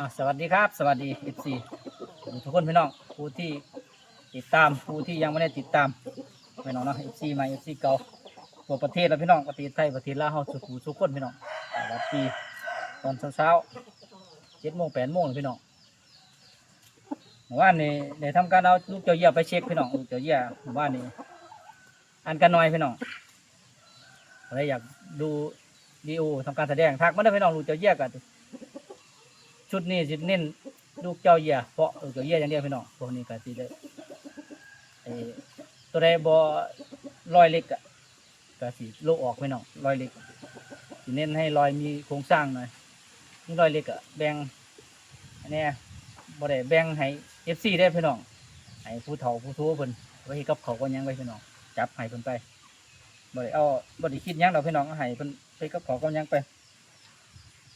ອ່າ ສະຫວັດດີຄັບ ສະຫວັດດີ ເອັຟຊີ ທຸກຄົນພີ່ນ້ອງ ຜູ້ທີ່ຕິດຕາມ ຜູ້ທີ່ຍັງບໍ່ໄດ້ຕິດຕາມ ພີ່ນ້ອງເນາະ ເອັຟຊີໃໝ່ ເອັຟຊີເກົ່າ ທົ່ວປະເທດລະພີ່ນ້ອງ ປະເທດໄທ ປະເທດລາວເຮົາ ສູ່ຜູ້ສູ່ຄົນພີ່ນ້ອງ ສະຫວັດດີຕອນເຊົ້າໆ ເຈັດໂມງ ແປດໂມງພີ່ນ້ອງ. ເມື່ອວານນີ້ໄດ້ທຳການເອົາລູກເຈົ້າເຢຍໄປເຊັກພີ່ນ້ອງ ລູກເຈົ້າເຢຍ ເມື່ອວານນີ້ ອັນກັນໜ້ອຍພີ່ນ້ອງ ຜູ້ໃດຢາກດູວິດີໂອທຳການສະແດງ ທັກມາເດີພີ່ນ້ອງ ລູກເຈົ້າເຢຍກະ ຊຸດນີ້ຊິເນັ້ນລູກເຈົ້າເຢຍ ເພາະລູກເຈົ້າເຢຍຢ່າງດຽວພີ່ນ້ອງ ພວກນີ້ກະຊິໄດ້ ເອີ ໂຕໃດບໍ່ລອຍເຫຼັກກະ ກະຊິໂລະອອກພີ່ນ້ອງ ລອຍເຫຼັກ ຊິເນັ້ນໃຫ້ລອຍມີໂຄງສ້າງໜ້ອຍ ມີລອຍເຫຼັກກະແບ່ງແດ່ ບໍ່ໄດ້ແບ່ງໃຫ້ເອັຟຊີເດ້ພີ່ນ້ອງ ໃຫ້ຜູ້ເຖົ້າຜູ້ໂທເພິ່ນ ໄວ້ເຮັດກັບເຂົ້າກັບຫຍັງໄວ້ພີ່ນ້ອງ ຈັບໃຫ້ເພິ່ນໄປ ບໍ່ໄດ້ເອົາ ບໍ່ໄດ້ຄິດຫຍັງດອກພີ່ນ້ອງ ເອົາໃຫ້ເພິ່ນເຮັດກັບເຂົ້າກັບຫຍັງໄປ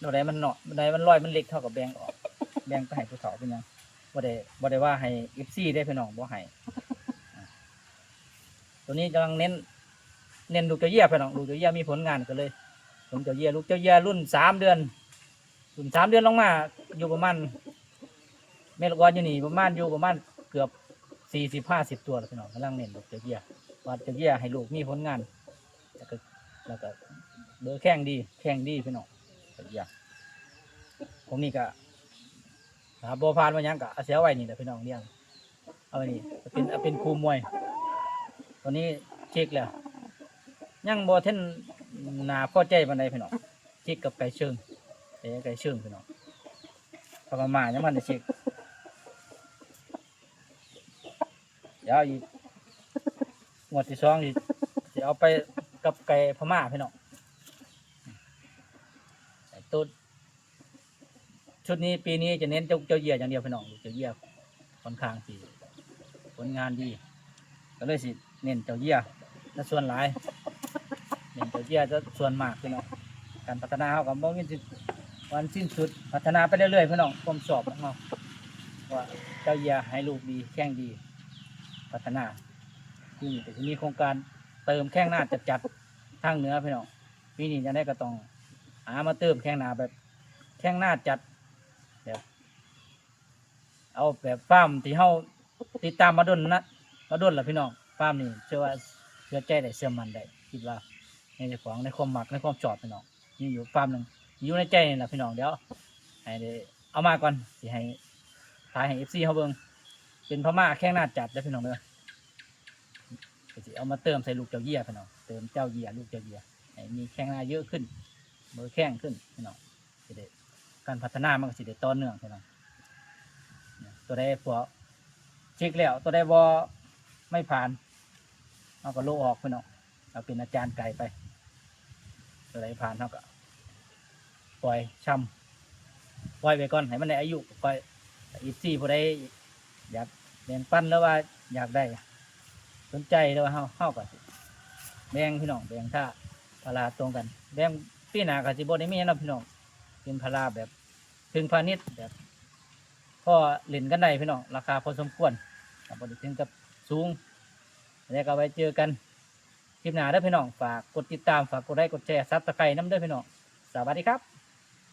ໂຕໃດມັນເນາະ ໂຕໃດມັນລອຍມັນເລັກ ເຮົາກະແບ່ງອອກ ແບ່ງໄປໃຫ້ຜູ້ເຖົ້າເປັນຫຍັງ ບໍ່ໄດ້ ບໍ່ໄດ້ວ່າໃຫ້ເອັຟຊີເດ້ພີ່ນ້ອງ ບໍ່ໃຫ້ ໂຕນີ້ກຳລັງເນັ້ນ ເນັ້ນລູກເຈົ້າເຢຍພີ່ນ້ອງ ລູກເຈົ້າເຢຍມີຜົນງານກະເລີຍ ເປັນເຈົ້າເຢຍ ລູກເຈົ້າເຢຍລຸ້ນສາມເດືອນ ລຸ້ນສາມເດືອນລົງມາ ຢູ່ປະມານ ແມ່ລູກອ່ອນຢູ່ນີ້ປະມານ ຢູ່ປະມານເກືອບສີ່ສິບຫ້າສິບຕົວແລ້ວພີ່ນ້ອງ ກຳລັງເນັ້ນລູກເຈົ້າເຢຍ ວ່າເຈົ້າເຢຍໃຫ້ລູກມີຜົນງານ ແລ້ວກະ ແລ້ວກະເບີແຂ້ງດີ ແຂ້ງດີພີ່ນ້ອງ ເຈົ້າເຢຍ ພວກນີ້ກະ ຖ້າບໍ່ຜ່ານບໍ່ຫຍັງກະເອົາ ຊິເອົາໄວ້ນີ້ແຫຼະພີ່ນ້ອງ ລ້ຽງ ເອົາໄວ້ນີ້ ເປັນ ເປັນຄູ່ມວຍ ຕອນນີ້ເຊັກແລ້ວ ຍັງບໍ່ທັນໜ້າພໍໃຈປານໃດພີ່ນ້ອງ ເຊັກກັບໄກ່ເຊີງ ໄກ່ເຊີງພີ່ນ້ອງ ເພາະວ່າໝາຍັງບໍ່ທັນໄດ້ເຊັກ ດຽວອີກງວດທີສອງນີ້ ຊິເອົາໄປກັບໄກ່ພະມ້າພີ່ນ້ອງ ໂຕ ຊຸດນີ້ປີນີ້ຈະເນັ້ນເຈົ້າ ເຈົ້າເຢຍຢ່າງດຽວພີ່ນ້ອງ ເຈົ້າເຢຍຂ້ອນຂ້າງຊິຜົນງານດີ ກະເລີຍຊິເນັ້ນເຈົ້າເຢຍຊະສ່ວນຫຼາຍ ເນັ້ນເຈົ້າເຢຍຊະສ່ວນມາກພີ່ນ້ອງ ການພັດທະນາເຮົາກະບໍ່ມີ ວັນສິ້ນສຸດ ພັດທະນາໄປເລື້ອຍໆພີ່ນ້ອງ ຄວາມຊອບຂອງເຮົາ ວ່າເຈົ້າເຢຍໃຫ້ລູກດີ ແຂ້ງດີ ພັດທະນາ ປີນີ້ກະຊິມີໂຄງການເຕີມແຂ້ງນາຈັດໆ ທາງເໜືອພີ່ນ້ອງ ປີນີ້ຈັ່ງໃດກະຕ້ອງຫາມາເຕີມແຂ້ງນາແບບ ແຂ້ງນາຈັດ ແບບ ເອົາແບບຟາມທີ່ເຮົາຕິດຕາມມາດົນນະ ມາດົນລະພີ່ນ້ອງ ຟາມນີ້ເຊື່ອວ່າ ເຊື່ອໃຈໄດ້ ເຊື່ອໝັ້ນໄດ້ ຄິດວ່າໃນເຈົ້າຂອງ ໃນຄວາມມັກ ໃນຄວາມຊອບພີ່ນ້ອງ ມີຢູ່ຟາມໜຶ່ງ ຢູ່ໃນໃຈນີ້ລະພີ່ນ້ອງ ດຽວໃຫ້ໄດ້ເອົາມາກ່ອນ ຊິໃຫ້ ຖ່າຍໃຫ້ເອັຟຊີເຮົາເບິ່ງ ເປັນພະມ້າແຂ້ງນາຈັດເດີພີ່ນ້ອງເດີ ກະຊິເອົາມາເຕີມໃສ່ລູກເຈົ້າເຢຍພີ່ນ້ອງ ເຕີມເຈົ້າເຢຍ ລູກເຈົ້າເຢຍ ໃຫ້ມີແຂ້ງນາເຍອະຂຶ້ນ ເບີແຂ້ງຂຶ້ນພີ່ນ້ອງ ຊິໄດ້ ການພັດທະນາມັນກະຊິໄດ້ຕໍ່ເນື່ອງພີ່ນ້ອງ ໂຕໃດພວກເຊັກແລ້ວ ໂຕໃດບໍ່ ໄມ່ຜ່ານ ເຮົາກະໂລະອອກພີ່ນ້ອງ ເອົາເປັນອາຈານໄກ່ໄປ ໂຕໃດຜ່ານເຮົາກະປ່ອຍຊຳ ປ່ອຍໄວ້ກ່ອນ ໃຫ້ມັນໄດ້ອາຍຸ ກະຄ່ອຍ ເອັຟຊີຜູ້ໃດ ຢາກແບ່ງປັນ ຫຼືວ່າຢາກໄດ້ ສົນໃຈ ຫຼືວ່າເຮົາ ເຮົາກະຊິແບ່ງພີ່ນ້ອງ ແບ່ງຖ້າພາລາຕົງກັນ ແບ່ງ ປີໜ້າກະຊິບໍ່ໄດ້ມີແລ້ວພີ່ນ້ອງ ເປັນພາລາແບບ ເຊີງພານິດ ແບບພໍຫຼິ້ນກັນໄດ້ພີ່ນ້ອງ ລາຄາພໍສົມຄວນ ກະບໍ່ໄດ້ເຖິງກັບສູງ ແລ້ວກະໄວ້ເຈີກັນຄລິບໜ້າເດີພີ່ນ້ອງ ຝາກກົດຕິດຕາມ ຝາກກົດໄລກ໌ ກົດແຊ ຊັບສະໄຄຣບ໌ນຳເດີພີ່ນ້ອງ ສະຫວັດດີຄັບ.